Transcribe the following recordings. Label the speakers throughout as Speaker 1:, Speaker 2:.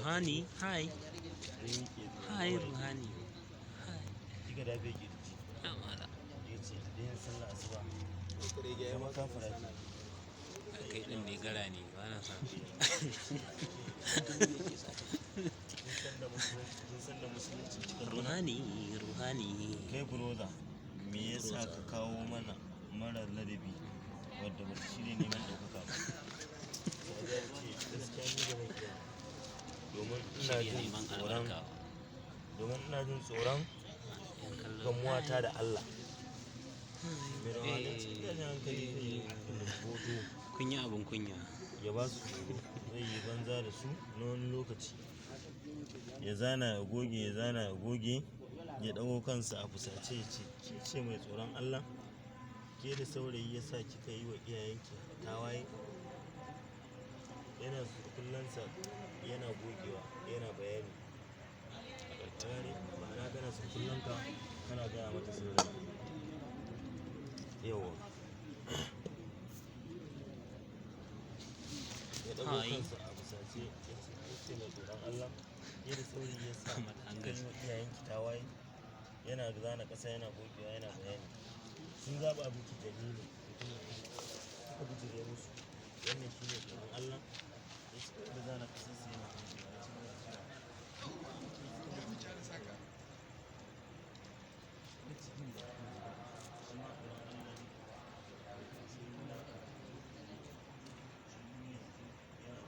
Speaker 1: Ruhani, hi.
Speaker 2: Zai miƙe tsaye
Speaker 1: Hi
Speaker 2: kawai.
Speaker 1: Ruhani. Hi.
Speaker 2: Kika dafe kirji.
Speaker 1: Ya mala.
Speaker 2: Ya ce ta daina sallah asuba. Zama kafira ce.
Speaker 1: Kai din ne gara ne, ba na son.
Speaker 2: Kin san da musulunci kika zo nan?
Speaker 1: Ruhani, Ruhani.
Speaker 2: Kai brother, me yasa ka
Speaker 1: Brother.
Speaker 2: kawo mana mara ladabi wadda bata shirya neman ɗaukaka ba? Sadiya ta ce gaskiya ni ba zan iya ba. Domin ina
Speaker 1: Shirya
Speaker 2: jin
Speaker 1: neman
Speaker 2: tsoron
Speaker 1: albarka ba.
Speaker 2: Domin ina jin tsoron
Speaker 1: Yan kallo.
Speaker 2: gamuwata
Speaker 1: Hi.
Speaker 2: da Allah. Mai ruhani cikin
Speaker 1: Eh,
Speaker 2: tashin hankali zai yi
Speaker 1: eh.
Speaker 2: kulumboto.
Speaker 1: Kun yi abin kunya.
Speaker 2: Ya ba su tsoro, zai yi banza da su na wani lokaci. Ya zana ya goge, ya zana ya goge, ya ɗago kansa a fusace ya ce, ke ce mai tsoron Allah? Ke da saurayi ya sa kika yi wa iyayenki tawaye? Yana kullansa yana gogewa, yana bayani. Ka gane? Ma'ana kana surkullenka kana gaya mata sirri. Yauwa. Ya ɗago
Speaker 1: Hi.
Speaker 2: kansa a fusace ya ce, ke ce mai tsoron Allah? Ke da saurayi ya sa
Speaker 1: Ahmad
Speaker 2: kika yi
Speaker 1: Angas.
Speaker 2: wa iyayenki tawaye? Yana zana ƙasa yana gogewa yana bayani. Sun zaɓa miki Jamilu mutumin kirki. Kika bijire musu. Wannan shi ne tsoron Allah? Ya ci gaba da zana ƙasarsa yana gogewa ya ci gaba da cewa. Shi ma tsoron Allah ne. Sai wulaƙanta shi yanzu yana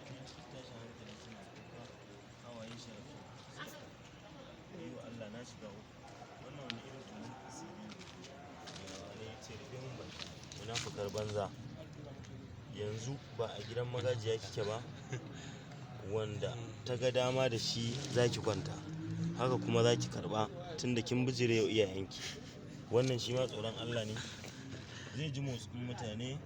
Speaker 2: suna cikin tashin hankali, suna kuka, hawaye sharaf. Wayyo Allah, na shiga uku. Wannan wani irin tonon asiri ne? Mai rawani ya ce rufe mun baki. Munafukar banza. Yanzu ba a gidan magajiya kike ba wanda ta ga dama da shi za ki kwanta. Haka kuma za ki karɓa tunda kin bijire wa iyayenki. Wannan shi ma tsoron Allah ne? Zai ji motsin mutane.